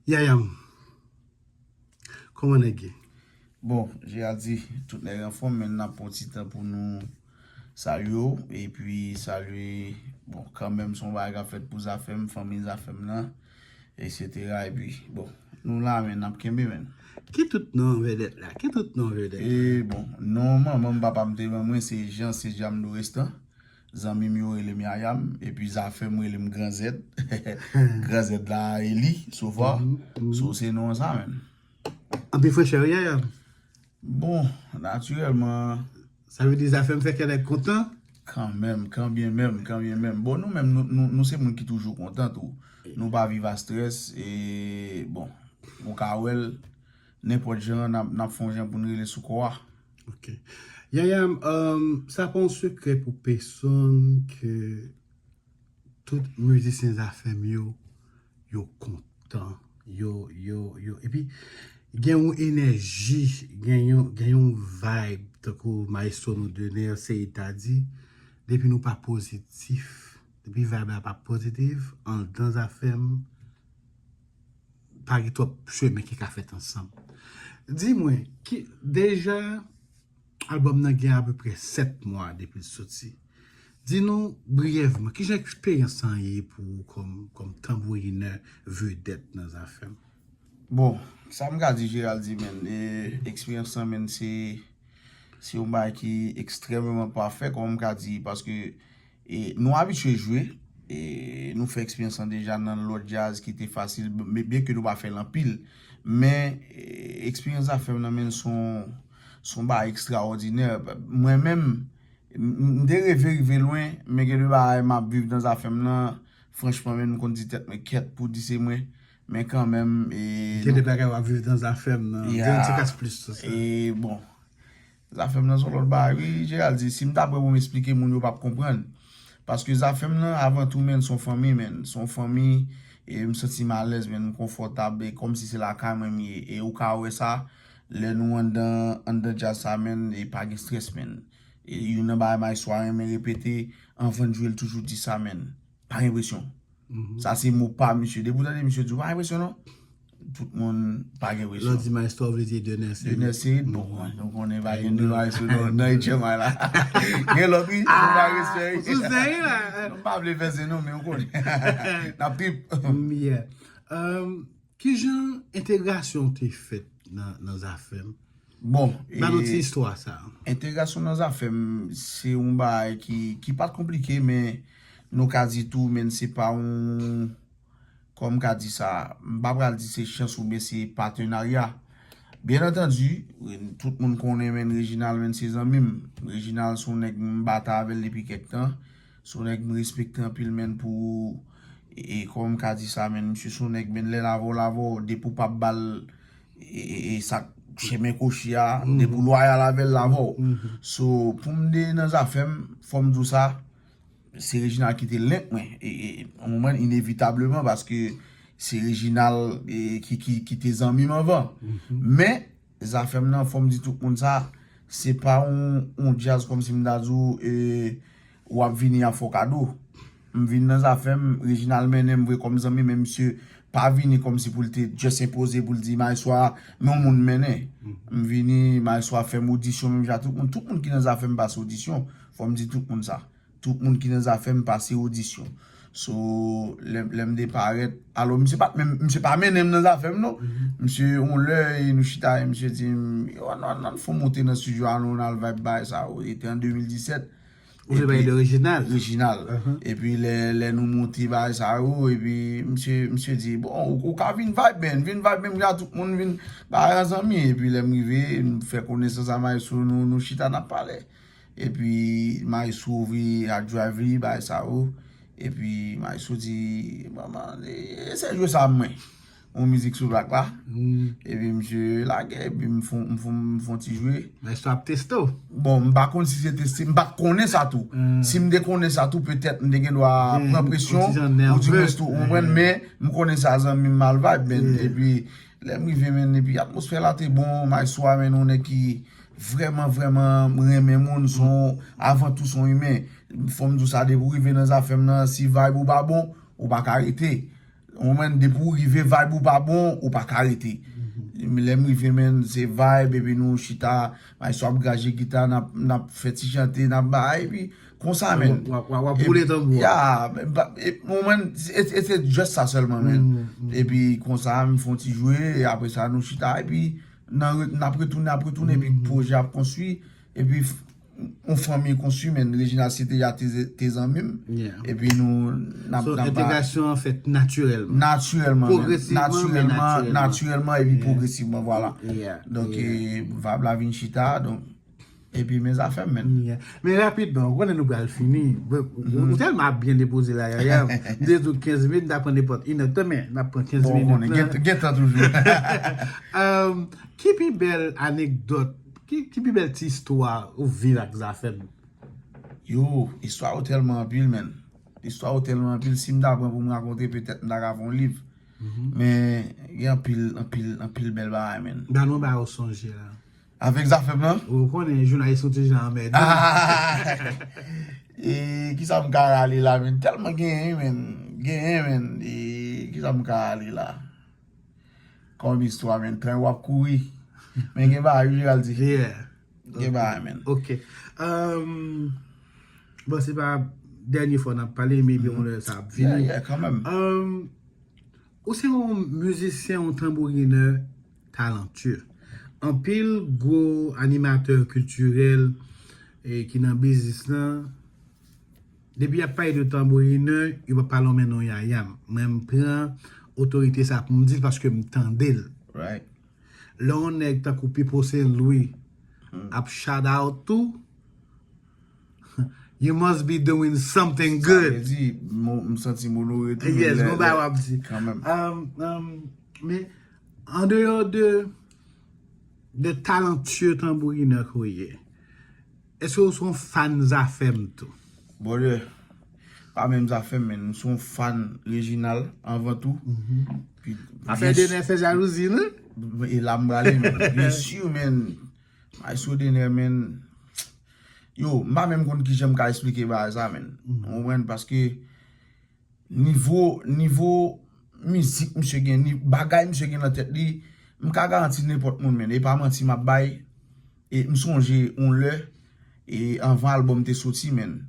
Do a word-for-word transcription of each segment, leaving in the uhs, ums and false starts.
Yayam, kòman nèg ye? Bon, Gerald di, tout nèg anfòm, men n ap pran ti tan pou nou salye w, epi salye, bon, kanmenm se yon bagay k ap fèt pou Zafèm, fanmi Zafèm nan, etsetera. Epi, bon, nou la, men n ap kenbe, men. Ki tout non vedèt la? Ki tout non vedèt la? E, bon, non manman m, papa m te ban mwen, se Jean, se Jamdo Restan. Zanmi m yo rele m Yayam, epi Zafèm rele m Gran Zèd. Gran Zèd la, Eli, Sova. So, se non sa, men. Anpil frechè, wi, Yayam. Bon, natirèlman. Sa vle di Zafèm fè kè nèg kontan? Kanmenm, kanbyenmenm, kanbyenmenm. Bon, nou menm, nou, nou, nou se moun ki toujou kontan tou. Nou pa viv a strès, e, bon, ou ka wè l, nenpòt jan, n ap, n ap fè yon jan pou n rele sou kò a. Ok. Yayam, um, sa pa yon sekrè pou pèsonn ke tout mizisyen Zafèm yo, yo kontan. Yo, yo, yo. Epi, gen yon enèji, gen yon, gen yon vibe, tankou maestro nou Dener Ceïd ta di, depi nou pa pozitif, depi vibe la pa pozitif, anndan Zafèm, pa gen twòp chemen ki ka fèt ansanm. Di mwen, ki, deja, albòm nan gen apeprè sèt mwa depi l soti. Di nou briyèvman, kijan eksperyans sa ye pou ou kòm, kòm tanbourinè vedèt nan Zafèm? Bon, sa m ka di Gerald di, men, e, eksperyans lan, men, se, se yon bagay ki ekstrèmeman pafè, kòman m ka di, paske, e, nou abitye jwe, e, nou fè eksperyans lan deja nan lòt djaz ki te fasil, men byenke nou pa fè l anpil, men, e, eksperyans Zafèm nan, men, se yon, se yon bagay ekstraòdinè. Mwen menm, m, m, m te reve rive lwen, men gen de bagay m ap viv nan Zafèm nan, franchman, men, m konn di tèt mwen kèt pou di se mwen, men kanmenm, e, Gen de bagay w ap viv nan Zafèm nan. Di yon ti kras plis sou sa. E, bon, Zafèm nan se yon lòt bagay, wi, Gerald di, si m ta pran pou m esplike moun, yo p ap konprann. Paske Zafèm nan, avan tou, men, se yon fanmi, men. Se yon fanmi, e m santi m alèz, men, m konfòtab, e kòmsi se lakay mwen m ye. E ou ka wè sa, lè nou anndan, anndan djaz sa, men, e pa gen strès, men. E youn nan bagay maestro a renmen repete, anvan n jwe, l toujou di sa, men. Pa gen presyon. Sa se mo pa misye. Depi w tande misye di w, pa gen presyon, non. Tout moun pa gen presyon. Lè w di maestro, w vle di Dener Ceïd. Dener Ceïd, bon, nou konnen pa gen de maestro nan, nan H M I la. Gen lòt, wi, nou pa respè, wi. Ou sou seri la. Nou pa vle fè se non, men ou konnen. N ap trip. Yeah. Um, kijan entegrasyon w te fèt nan, nan Zafèm? Bon, ba nou ti istwa sa. Entegrasyon nan Zafèm, se yon bagay ki, ki pa t konplike, men nou ka di tou, men se pa yon, kòman m ka di sa, m pa pral di se chans oubyen se patenarya. Byen antandi, tout moun konnen, men Reginald, men se zanmi m. Reginald se yon nèg m batay avè l depi kèk tan. Se yon nèg m respekte anpil, men pou, e, e, kòman m ka di sa, men misye se yon nèg, men lè l avè w, l avè w, depi w p ap ba l, e, e, e, sa, chemen kochi a, depi w lwayal avè l, l avè w. So, pou m de nan Zafèm, fò m di w sa, se Reginald ki te link mwen, e, e, yon moman inevitableman, paske se Reginald, e, ki, ki, ki te zanmi m anvan. Men, Zafèm nan, fò m di tout moun sa, se pa yon, yon djaz kòmsi m ta di w, e, w ap vini y ap fè w kado. M vin nan Zafèm, Reginald mennen m vre kòm zanmi, men misye pa vini kòmsi pou l te just enpoze, pou l di, "Maestro a, men yon moun mennen." M vini, maestro a fè m odisyon, menm jan tout moun, tout moun ki nan Zafèm pase odisyon. Fò m di tout moun sa. Tout moun ki nan Zafèm pase odisyon. So, lè, lè m te parèt, alò, misye pa t menm, misye pa mennen m nan Zafèm, non. Misye, yon lè, e nou chita, e misye di m, "Yo, ann, ann, ann fè w monte nan estidyo a, non, ann al vibe bagay sa yo." E te an de mil disèt. Ou vle pale de Reginald? Reginald. Epi lè, lè nou monte bagay sa yo, epi misye, misye di, "Bon, ou, ou ka vin vibe, man, vin vibe menm jan tout moun, vin bagay an zanmi." Epi lè m rive, m fè konesans a maestro, nou, nou chita, n ap pale. Epi maestro vle a drive li, bagay sa yo. Epi maestro di, "Manman, e, eseye jwe sa mwen." Yon mizik sou blak la. Epi misye lage, epi m fon, m fon, m fon ti jwe. Maestro ap teste w. Bon, m pa konn si se teste, m pa t konnen sa tou. Si m te konnen sa tou, petèt m te gen dwa pran presyon, ou di mwen tou, ou konprann, men m konnen sa zanmi m mal vibe, men, epi lè m rive, men, epi atmosfè la te bon, maestro a, men, yon nèg ki vrèman, vrèman renmen moun, se yon, avan tou, se yon imen. Fò m di w sa, depi w rive nan Zafèm nan, si vibe ou pa bon, ou pa ka rete. Ou menm, depi w rive, vibe ou pa bon, ou pa ka rete. Lè m rive, menn, se vibe, epi nou chita, Maestro ap graje gita, n ap, n ap fè ti chante, n ap bay, epi konsa, menn. W ap, w ap, w ap boule tanbou an. Ya, men, ba, e, ou menm, e, e, se just sa sèlman, menn. Epi konsa, m fè yon ti jwe, e apre sa, nou chita, epi nan re-, n ap retounen, ap retounen, epi pwojè ap konstwi, epi f-, yon fanmi konstwi, menn. Reginald se deja te, te zanmi m. Epi nou, n ap, So, n ap ba- entegrasyon an fèt natirèlman. Natirèlman, menn. Pwogresivman, men Natirèlman, natirèlman. natirèlman, epi pwogresivman, vwala. Donk, e, vibe la vin chita, donk, epi men zafè m, menn. Men rapidman, ou konnen nou pral fini. Ou tèlman ap byen depoze la, Yaya. M te di w kenz minit, m ta pran nenpòt inè tan, men n ap pran kenz Bon, minit konnen, la. gen, gen tan toujou. Um, ki pi bèl anekdòt, ki, ki pi bèl ti istwa ou viv ak Zafèm? Yo, istwa yo tèlman anpil, menn. Istwa yo tèlman anpil, si m ta pran pou m rakonte, petèt m ta ka fè yon liv. Men, gen anpil, anpil, anpil bèl bagay, menn. Ba nou ba yo sonje la. Avèk Zafèm nan? Ou konnen, jounalis yon ti jan anmède. E, kisa m ka rale la, menn? Tèlman genyen, menn. Genyen, menn. E, kisa m ka rale la? Kòm istwa, menn. Tan w ap kouri. Men gen bagay, wi, Gerald di. Yeah. Gen bagay, menn. Ok. Um, bon, se pa dènye fwa n ap pale, maybe yon lè sa ap vini. Yeah, yeah, kanmenm. Um, ou se yon mizisyen, yon tanbourinè talantye. Anpil gwo animatè kiltirèl, e, ki nan biznis lan, depi y ap pale de tanbourinè, yo p ap pale anmenn non Yaya. Mwen, m pran otorite sa pou m di l paske m tande l. Right. Lè yon nèg tankou Pipo Sen Lwi ap shout out tou, you must be doing something Sa vle good. di, mo-, m santi m onore tou, men Yes, lè, bon bagay lè, w ap di. kanmenm. Um, um, men, andeyò de, de talantye tanbourinè ke w ye, èske w se yon fan Zafèm tou? Brother, pa menm Zafèm, men m se yon fan Reginald anvan tou. Pi, Afè byen Dener fè jalouzi, non? E la m prale, men byen si, men. Maestro Dener, men. Yo, m pa menm konn kijan m ka eksplike bagay sa, men. Ou konprann? Paske nivo, nivo mizik misye gen, ni bagay misye gen nan tèt li, m ka garanti nenpòt moun, men. E pa manti m ap bay. E m sonje yon lè, e anvan albòm te soti, men.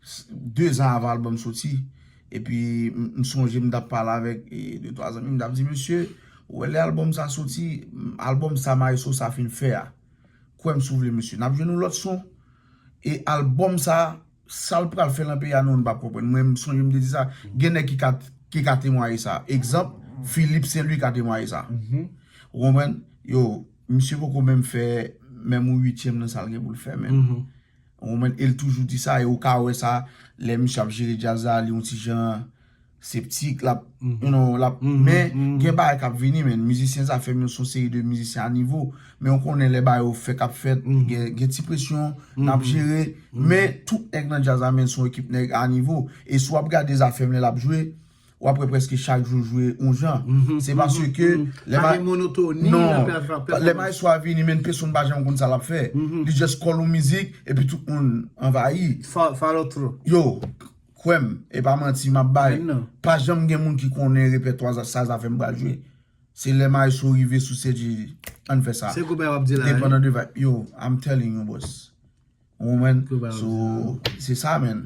S-, de zan avan albòm soti. Epi, m, m sonje m t ap pale avèk, e, de twa zanmi, m t ap di, "Mesye, ou wè lè albòm sa soti, m, albòm sa, Maestro sa fin fè a. Kwè m si w vle, mesye. N ap jwenn yon lòt son. E albòm sa, sa l pral fè nan peyi a, nou, nou p ap konprann." Mwen, m sonje m te di sa. Gen nèg ki ka, ki ka temwaye sa. Egzanp, Philippe Saint Louis ka temwaye sa. Ou konprann? Yo, misye poko menm fè, menm yon uityèm nan sa l gen pou l fè, men. Ou konprann? E l toujou di sa, e ou ka wè sa, lè misye ap jere djaz la, li yon ti jan septik, l ap, you know, l ap, men gen bagay k ap vini, men mizisyen Zafèm yo se yon seri de mizisyen a nivo, men ou konnen lè bagay yo fèk ap fèt, gen, gen ti presyon, n ap jere, men tout nèg nan djaz la, men se yon ekip nèg a nivo, e si w ap gade Zafèm lè l ap jwe, w ap wè prèske chak jou jwe yon jan. Se paske lè Pa ma- gen monotoni Non, nan pèfò- lè pèfòmans. Maestro a vini, men pesonn pa janm konn sa l ap fè. Li just call yon mizik, epi tout moun anvayi. Fo- Follow through. Yo, kwè m, e pa manti m ap bay. Men non. Pa janm gen moun ki konnen repètwa sa, sa Zafèm pral jwe. Se lè Maestro rive sou sèt, li di, "Ann fè sa." Se gwo bagay w ap di la, Depandan de vibe. Yo, I'm telling you, boss. Ou konprann? So, se sa, men.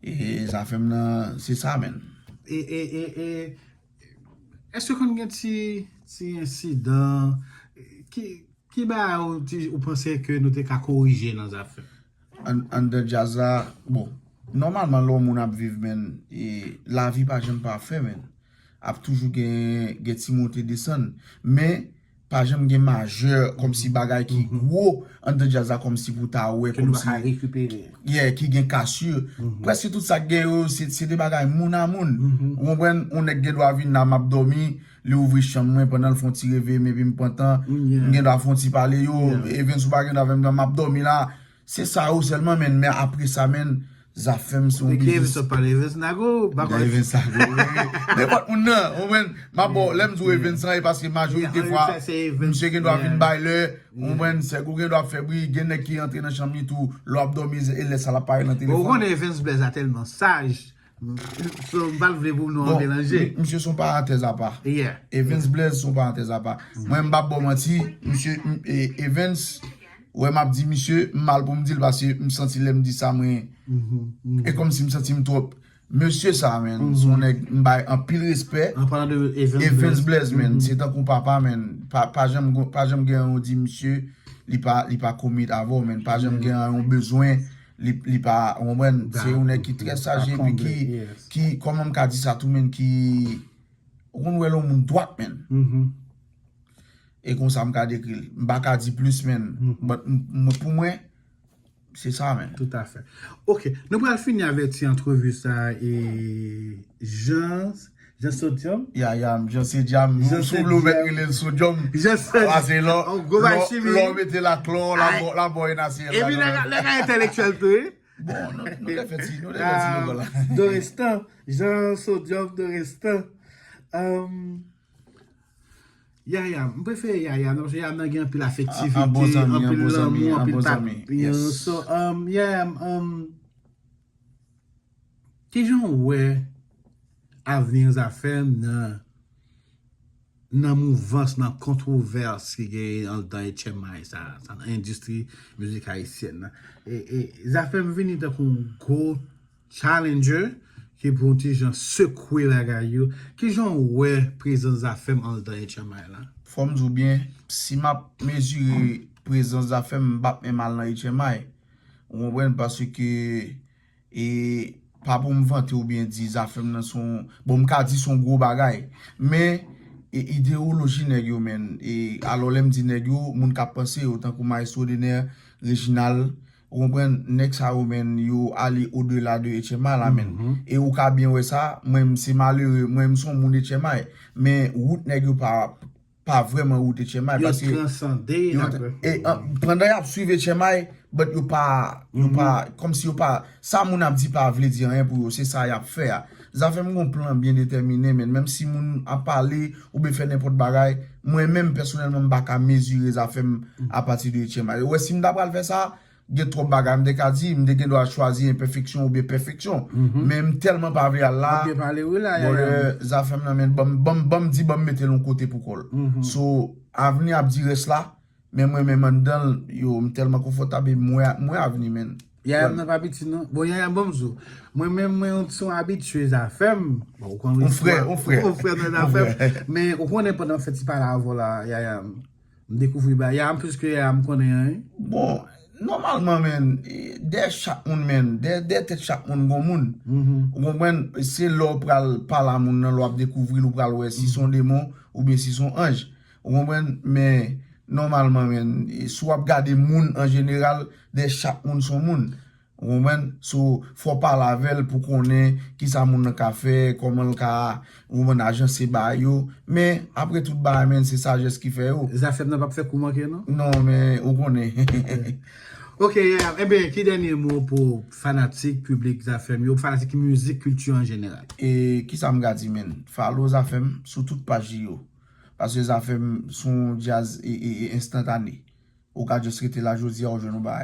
E Zafèm nan, se sa, men. E, e, e, e, èske konn gen ti, ti ensidan, ki, ki bagay ou, ti, ou panse ke nou te ka korije nan Zafèm? An, anndan djaz la, bon, nòmalman, lè yon moun ap viv, men, e lavi pa janm pafè, men. Ap toujou gen, gen ti monte desann. Men, pa janm gen majè, kòmsi bagay ki gwo anndan djaz la, kòmsi pou ta wè, Ke nou pa kòmsi, ka rekipere. Yeah, ki gen kasir. Prèske tout sa k gen yo, se, se de bagay moun a moun. Ou konprann? Yon nèg gen dwa vin la, m ap dòmi, li ouvri chanm mwen pandan l fè yon ti reveye m, epi m pran tan, m gen dwa fè yon ti pale, yo, Evens, ou pa gen dwa fè m, m ap dòmi la. Se sa yo sèlman, men, men apre sa, men, Zafèm se yon Evens biznis. Evens, w ap pale Evens Nago, pa Evens Nago, wi. Nenpòt moun nan, ou konprann? M ap ba w, lè m di w Evens lan, e paske majorite fwa, misye gen dwa vin bay lè, ou konprann, sèk ou gen dwa fè bri, gen nèg ki rantre nan chanm li tou, lè w ap dòmi, e lè sa l ap parèt nan telefòn. Ou konnen Evens Blaze la tèlman saj, So, m pa t vle pou non an Bon, melanje. mi- misye se yon parantèz apa. Yeah. Evens Blaze se yon parantèz apa. Mwen, m p ap ba w manti, misye, m- e- Evens, wè, m ap di misye, m mal pou m di l, paske m santi lè m di sa, mwen, Mhm, mhm. e kòmsi m santi m twòp. Mesye sa, men, se yon nèg m bay anpil respè. An palan de Evans Evens Blaze. Blaze, men, se tankou papa, men, pa, pa janm, go- pa janm gen yon di misye, li pa, li pa commit avè w, men, pa janm gen yon bezwen, li, li pa, w konprann, se yon nèg ki trè saj epi ki, Yes. ki, kòman m ka di sa tou, men, ki, ou konn wè l yon moun dwat, men. Mhm. E konsa m ka dekri l. M pa ka di plis, men. Mhm. But m- m- pou mwen, se sa, men. Tout à fait. Ok, nou pral fini avèk ti antrevi sa e Jean, Jean Sodium. Ya, ya, m Jean Sodium. Jean Si w vle w mèt Sodium. Rele l Sodium. Jean Sodium. Pase lò. Oh, gwo bay chimi. Lò w mete la klò, la Ay. bò, la bò e natirèl. Epi nèg nèg a entèlektyèl tou, wi. Bon, nou, nou te fè ti, nou te fè ti Ah, bagay la. Dorestan, Jean Sodium Dorestan. Um, Yaya, m prefere Yaya nan, paske Yaya nan gen anpil afektivite, An bon zanmi, an anpil bon zanmi, lanmou, an anpil bon pa- zanmi. you know, Yes. So, um, yeah, um, kijan w wè avni Zafèm nan nan mouvans, nan kontwovès ki genyen anndan H M I sa, sa nan endistri mizik ayisyèn nan. E, e Zafèm vini tankou yon gwo challenger ki pou yon ti jan sekwe bagay yo. Kijan w wè prezans Zafèm anndan H M I la? Fò m di w byen, si m ap mezire prezans Zafèm, m p ap menm al nan H M I. Ou konprann? Paske e pa pou m vante oubyen di Zafèm nan se yon, bon, m ka di se yon gwo bagay. Men e, ideyoloji nèg yo, men, e alò lè m di nèg yo, moun k ap panse yo, tankou Maestro Dener, Reginald, ou konprann, nèg sa yo, men, yo ale odela de H M I la, men. E ou ka byen wè sa, mwen, m se malere, mwen, m se yon moun H M I. Men wout nèg yo pa, pa vrèman wout H M I, Yo paske transande yo apre. e, an, pandan y ap swiv H M I, but yo pa, yo pa, kòmsi yo pa, sa moun ap di pa vle di anyen pou yo, se sa y ap fè a. Zafèm gon plan byen detèmine, men menm si moun ap pale oubyen fè nenpòt bagay, mwen menm pèsonèlman m pa ka mezire Zafèm apati de H M I. Ou wè, si m ta pral fè sa, gen twòp bagay m te ka di, m te gen dwa chwazi enpèfeksyon oubyen pèfeksyon. Men m tèlman pa vle al la. Byen pale wi la, Bon, Yaya. lè Zafèm nan, men ban m, ban m, ban m di, ban m mete l yon kote pou kò l. So, avni ap di rès la, men mwen menm anndan l, yo, m tèlman konfòtab e m wè, m wè avni, men. Yaya m nan pa piti non. Bon, Yaya m, bon m di w. Mwen menm, mwen yon ti abitye Zafèm. Bon, ou konn On frè, on frè. On frè nan Zafèm. Men ou konnen pandan m fè ti pale avè w la, Yaya m, m dekouvri ba Yaya m plis ke Yaya m konnen an, wi. Bon, nòmalman, men, e, dèyè chak moun, men, dèyè, dèyè tèt chak moun gon moun. Ou konprann? Se lè w pral pale a moun nan, lè w ap dekouvri l, ou pral wè si se yon demon oubyen si se yon anj. Ou konprann? Men, nòmalman, men, e, si w ap gade moun an jeneral, dèyè chak moun se yon moun. Ou konprann? So, fò w pale avè l pou konnen kisa moun nan ka fè, kòman l ka, ou konprann, ajanse bagay yo. Men, apre tout bagay, men, se sajès ki fè yo. Zafèm nan p ap fè kou manke, non? Non, men, ou konnen. Ok, Yaya, enben, ki dènye mo pou fanatik, piblik Zafèm yo, fanatik mizik, kilti an jeneral? E kisa m ka di, men? Follow Zafèm sou tout paj li yo. Paske Zafèm se yon djaz e, e, e enstantane. Ou ka just rete la jodi a, ou jwenn yon bagay.